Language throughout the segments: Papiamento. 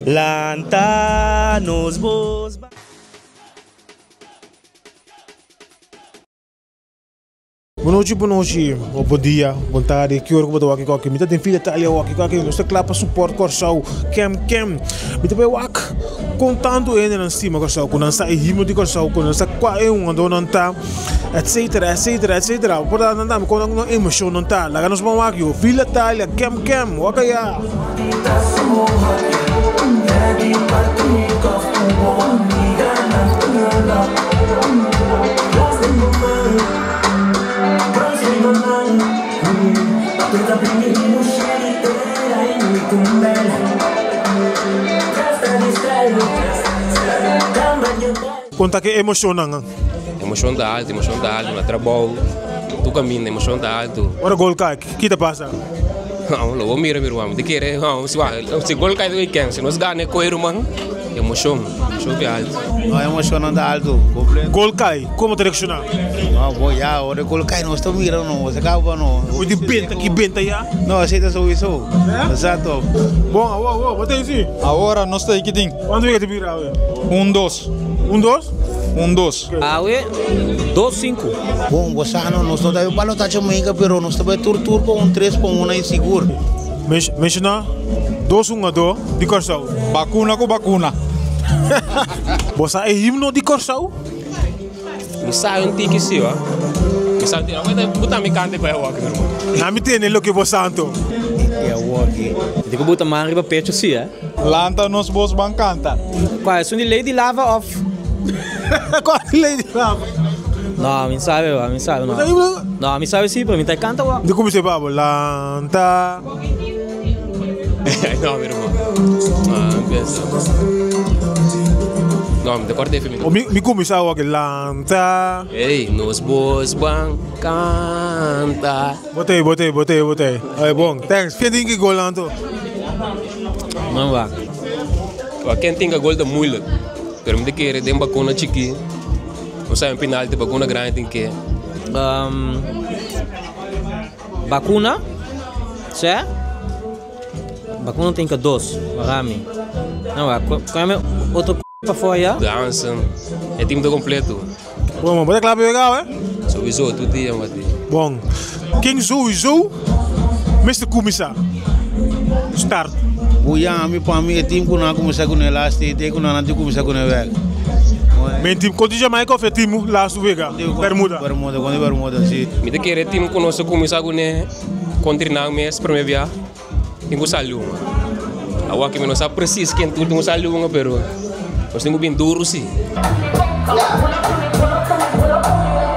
Lanta nos bos ba. Bon nochi bon nochi o bon dia bon tardi ki ora ku bo ta wak aki mi ta den Villa Italia wak aki nos ta kla pa support Kòrsou kem kem mi ta bai wak kon tantu hendenan stima Kòrsou ku nan sa e himno di Kòrsou ku nan sa kua e hungadónan ta etcetera etcetera etcetera por ta nan tambe kon nan emoshon nan ta laga nos ban wak yo Villa Italia kem kem wak aya. Kon ta ke emoshonnan? Emoshon ta altu, emoshon ta altu na trabou, tur kaminda emoshon ta altu. Ora gol kai, ki ta pasa? Lo bo mira mi ruman, mi ta kere si gol kai ta weekend, si nos gana e koe ruman, emoshon, emoshon ta altu. No, emoshonnan ta altu, kompleto. Gol kai, komo ta reakshoná? No, bo ya, ora e gol kai nos ta mira no, se kaba no. Bo di benta ki benta ya? No, esei ta souiso, exacto. Bon, awor, awor, bo ta hasi? Awor nos ta hiki tin. Kuantu wega ta bira awe? Un dos. Un dos? Un dos. Awe, dos sinku. Bon, bo sa no, nos no ta bai balota Jamaica, pero nos ta bai tur tur pa un tres pa un ei sigur. Menshoná dos hungadó di Kòrsou. Bakuna ku bakuna. Bo sa e himno di Kòrsou? Mi sa un tiki si wa. Mi sa un tiki. Awor ta buta mi kante pa e awor aki mi ruman. Na mi tene loke bo sa anto. E awor aki. Di ku buta man riba pecho si eh. Lanta nos bos ban kanta. Kua esun di Lady Lava of. Kua di Lady Lava? No, mi sabe wa, mi sabe no. No, mi sabe si, pero mi ta kanta wa. Di kumins'é pa bo lanta. No, mi ruman. No, mi pensa. No, mi ta kòrda efe mi. O mi mi kuminsá awor aki lanta. Ey, nos bos ban kanta. Bo t'ei, bo t'ei, bo t'ei, bo t'ei. Oye, bon, thanks. Ken tin ki gol anto? No wak. Wak ken tin ka gol ta moeilijk. Pero mi ta kere den bakuna chikí. No sabe un penalti bakuna grandi tin ke. Um, bakuna, sè? Bakuna tin ka dos, Rami. No wak, kwame otro pa for ya? Dansen, e team ta completo. Bon, bo ta kla pa wega awe? Sowieso, tur dia mati. Bon, ken sowieso mester kuminsá? Start. Bo yami pa mi e team ku nan a kuminsá kuné last day, te ku nan a tin kuminsá kuné wega. Men team kontra Jamaica of e team last wega? Bermuda. Bermuda, kontra Bermuda, si. Mi ta kere e team ku nos a kuminsá kuné kontra nan mes promé bia. Tin ku sali un. Awor aki mi no sa presis ken tur tin ku sali un, pero nos tin ku bin duru si.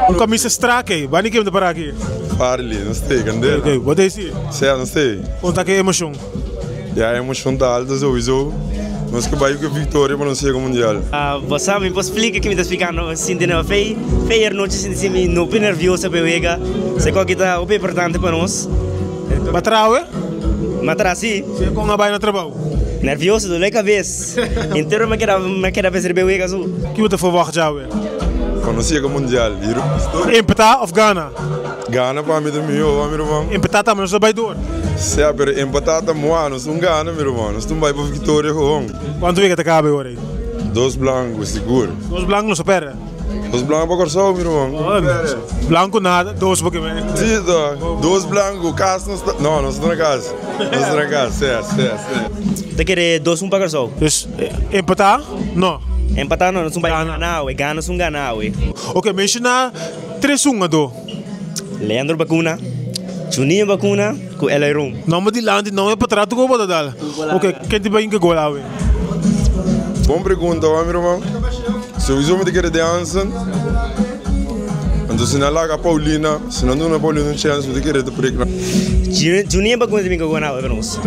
Un camisa strak ey, bani kem ta para aki? Farley, no stay, candela. Ok, bo ta esi? Sea, no stay. Con ta ki emocion? Ya, emocion ta alto sowieso. Nos ke bai ku e victoria pa nos yega mundial. Bo sa, mi por splika ki mi ta splikando sinti na fei, fei anochi sinti mi hopi nervioso pa e wega. Esaki ta hopi importante pa nos. Ba trawe? Ma tra si. Si e kon a bai na trabou? Nervioso, dolor kabes. Entero mi keda mi keda pensa riba e wega su. Ki bo ta verwacht djawe? Pa nos yega mundial. Empatá of gana? Gana pa mi ta mihó, mi ruman. Empatá tambe nos ta bai door. Sea, pero empatá ta moa, nos un gana, mi ruman. Nos ta un bai pa victoria gewoon. Kuantu wega ta kaba e ora ei? Dos blanku, sigur. Dos blanku nos ta pèrdè. Dos blanco pa Kòrsou mi ruman. Blanco nada, dos porque me. Sí, toch. Dos blanco, kas nos ta. No, nos ta na kas. Nos ta na kas, sea, sea, sea. Ta kere dos un pa Kòrsou. Dus empatá no. Empatá no, nos un bai gana awe, gana nos un gana awe. Ok, menshoná tres hungadó. Leandro Bacuna, Juninho Bacuna ku Eloy Room. Nomber dilanti, nomber patras, tur ku bo ta dal. Ok, ken tin bai hinka gol awe? Bon pregunta hoor mi ruman. Sowieso mi ta kere den Hansen. Anto si nan laga Paulina, si nan duna Paulina un chance mi ta kere ta prik nan. Juninho Bacuna tin bin gol awe pa nos.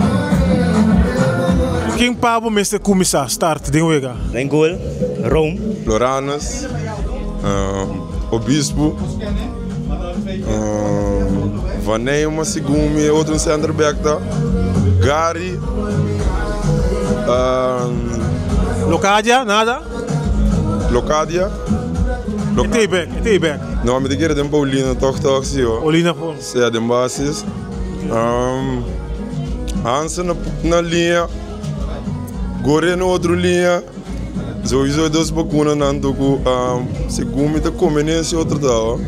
Ken pa bo mester kuminsá, start, den wega? Den gol, Room. Loranes, Obispo, Van Nijman segun mi e otro center back ta, Gary. Locadia, nada? Locadia. E ta bek, e ta bek. No, mi ta kere den Paulina toch toch si ho. Paulina for. Sea den basis. Hansen na, na linea. Gore na otro liña, sowieso e dos bakunanan to ku segun mi ta kombenensia otro ta ho.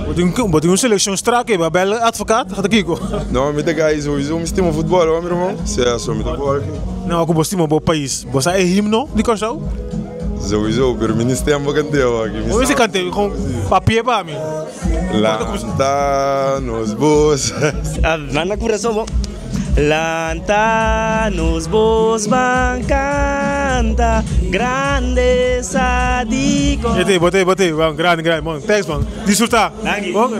Bo tin bo tin un selekshon strak e, Babel advocaat, ta kiko? No, mi ta gai sowieso mi stima futbòl ho mi ruman, sea so mi ta volgi. No, ku bo stima bo pais, bo sa e himno di Kòrsou? Sowieso, pero mi ni stem pa kant'é aki. Bo mester kant'é, kon papi'é pa mi. Lanta nos bos. Manda kurason bo. Lanta nos bos ban canta grandeza di Kòrsou. Bote, bote, bote, bon, grandi, grandi, bon, thanks man, disfruta. Danki. Bon.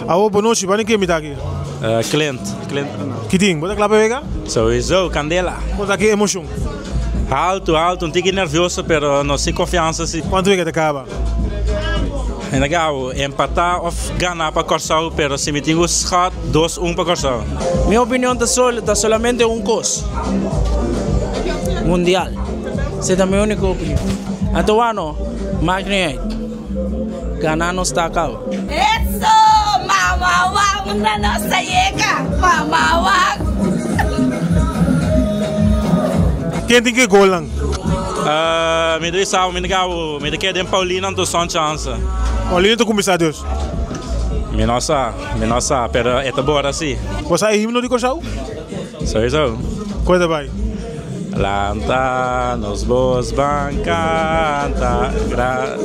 Awo, bonochi, bani ke mi ta aki? Clint, Clint. Kitin, bo ta kla pa wega? Sowieso, candela. Kon ta ki emocion? Alto, alto, un tiki nervioso, pero nos tin confiansa si. Cuanto wega ta caba? Mi ta gau empata of gana pa Corsou, pero si mi tin cu schat, dos un pa Corsou. Mi opinion ta sol ta solamente un cos, Mundial. Esey ta mi unico opinion. Anto wano, maak niet uit. Gana nos ta caba. Eso! Mama wak unda nos ta yega. Mama wak. Ken tin ke golnan? Mi ta bisa mi ta gabo mi ta keda den Paulina anto son chance. Paulina ta kuminsá dus? Mi no sa, mi no sa, pero e ta bora si. Bo sa e himno di Kòrsou? Sowieso. Kon e ta bai? Lanta nos bos ban canta gra.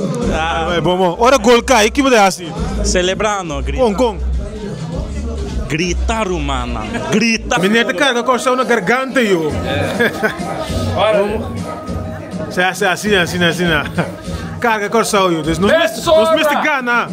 Bai bon bon. Ora gol kai ki bo ta hasi? Celebra no grita. Kon kon? Grita rumannan grita. Meneer ta carga Kòrsou na garganta yo. Se hasi asina asina asina. Carga Kòrsou yo. Dus nos mester gana.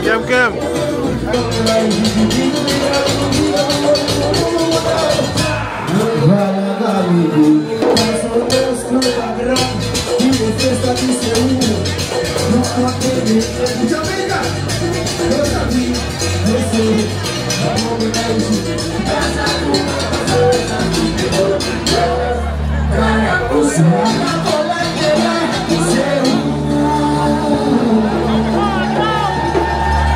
Kem kem.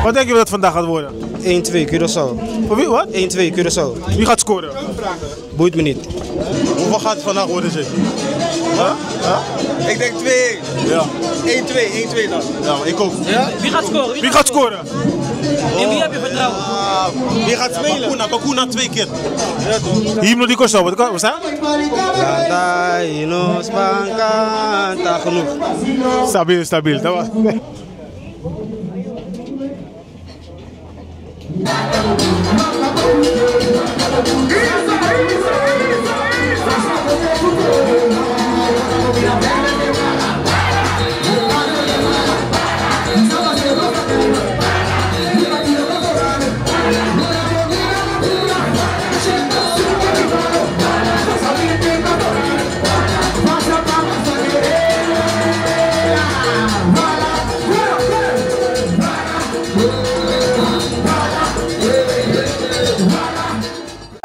Wat denk je dat het vandaag gaat worden? 1-2 Curaçao. Voor wie? Wat? 1-2 Curaçao. Wie gaat scoren? Boeit me niet. Hoeveel gaat het vandaag worden, Jay? Huh? Huh? Ik denk 2-1. Ja. 1-2, 1-2 dan. Ja, ik ook. Ja? Wie gaat scoren? Wie gaat scoren? In wie heb je vertrouwen? Wie gaat spelen? Bakuna, Bakuna twee keer. Ja, toch? Himno di Kòrsou, wat wat staat? Lanta i nos ban kanta genoeg. Stabiel, stabiel. Dat was.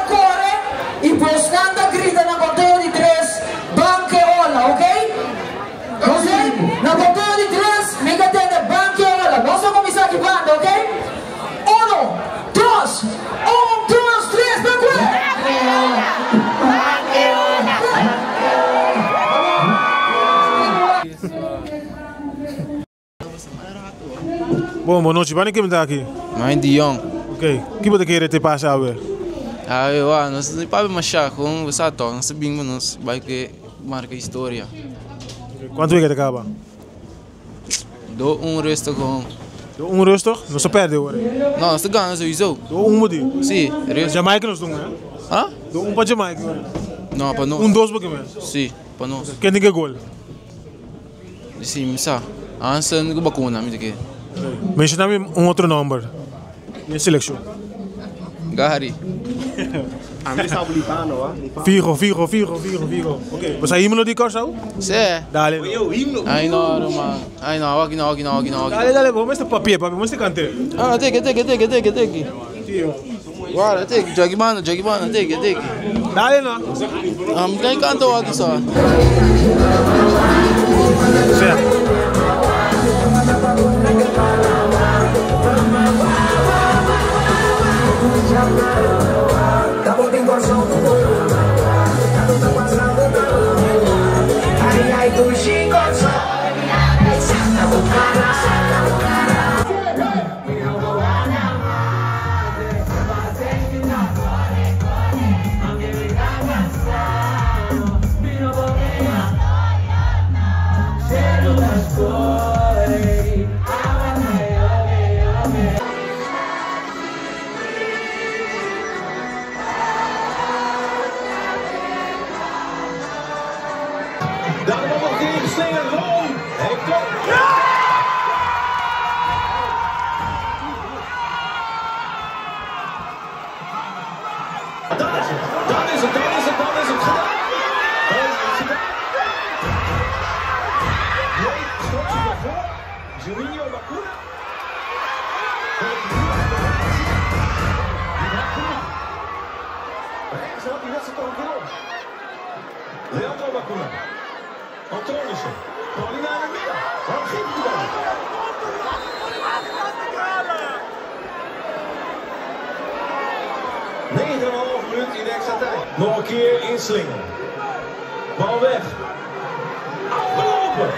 Kore y bosnan ta grita na conteo di tres, Ban ke ola, ok? Nos ei, na conteo di tres, mi ka tende Ban ke ola. Nos ta cuminsa aki banda, ok? Uno, dos, un, dos, tres, ban kue! Bon, bon nochi. Wanneer ken ta aki? Mijn de Jong. Oké, ki bo ta kere te pasa awe? Awe wa, nos no papia masha, kon bo sa tok, nos ta bin pa nos bai ke marka historia. Kuantu wega ta kaba? Do un rustig gewoon. Do un rustig? Nos ta perde ora. No, nos ta gana sowieso. Do un bo di? Si, rustig. Jamaica nos dun, hè? Ha? Do un pa Jamaica ora. No, pa nos. Un dos bo ke men? Si, pa nos. Ken tin ke gol? Si, mi sa. Hansen ku Bacuna mi ta ke. Menshona mi un otro nomber den selekshon. Gary. Fijo, fijo, fijo, fijo, fijo. Ok, bo sa himno di Kòrsou? Si. Dale. Ai no, ruman. Ai no, awaki no, awaki no, awaki no, awaki no. Dale, dale, bo mester papia, papia, bo mester kant'é. Ah, teki, teki, teki, teki, teki. Guarda, teki, jogi banda, jogi banda, teki, teki. Dale no. Ah, mi ta kanta awaki sa. Sea. Daarom nog de ingesneden Roon. Hij klopt. Ja! Dat is het. Dat is het. Dat is het. Dat is het gedaan. Dat is het gedaan. Nee, stort zich naar voren. Juninho Bacuna. Rechts had die wedstrijd toch een keer om. Leandro Bacuna. Antonissen. Paulina in het midden. Waarom geeft hij dan? Negen en een half minuut in extra tijd. Nog een keer inslingen. Bal weg. Afgelopen!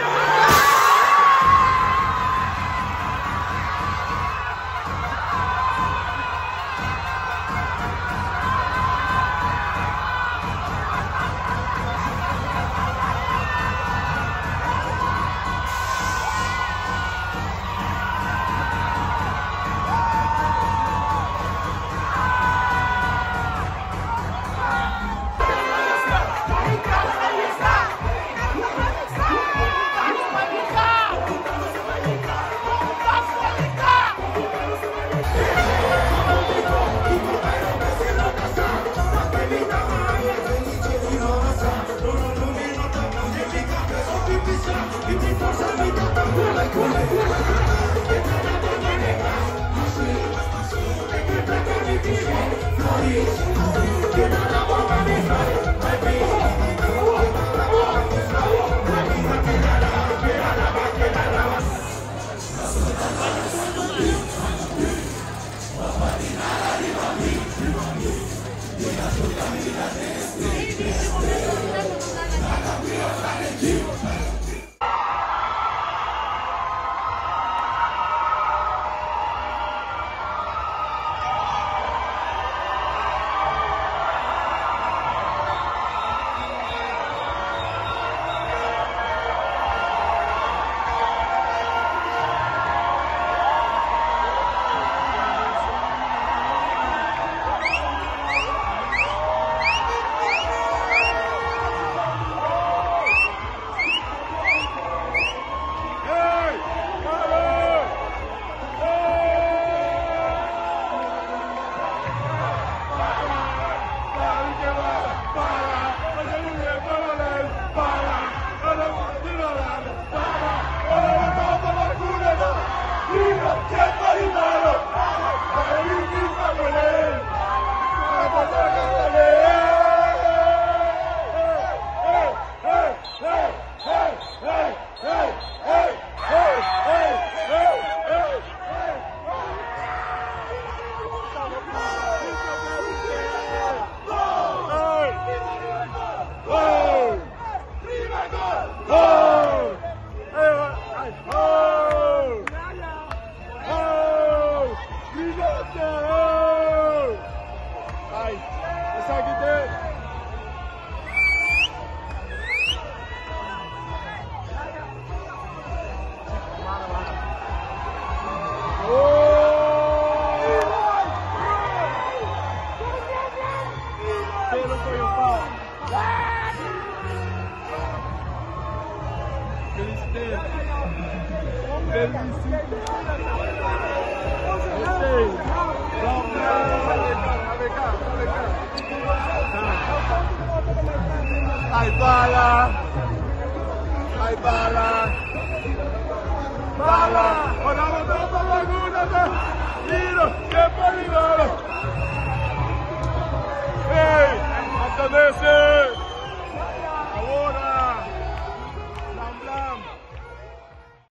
Ai bala! Ai bala! Bala! Ora bala laguna! Tiro! Che peligro!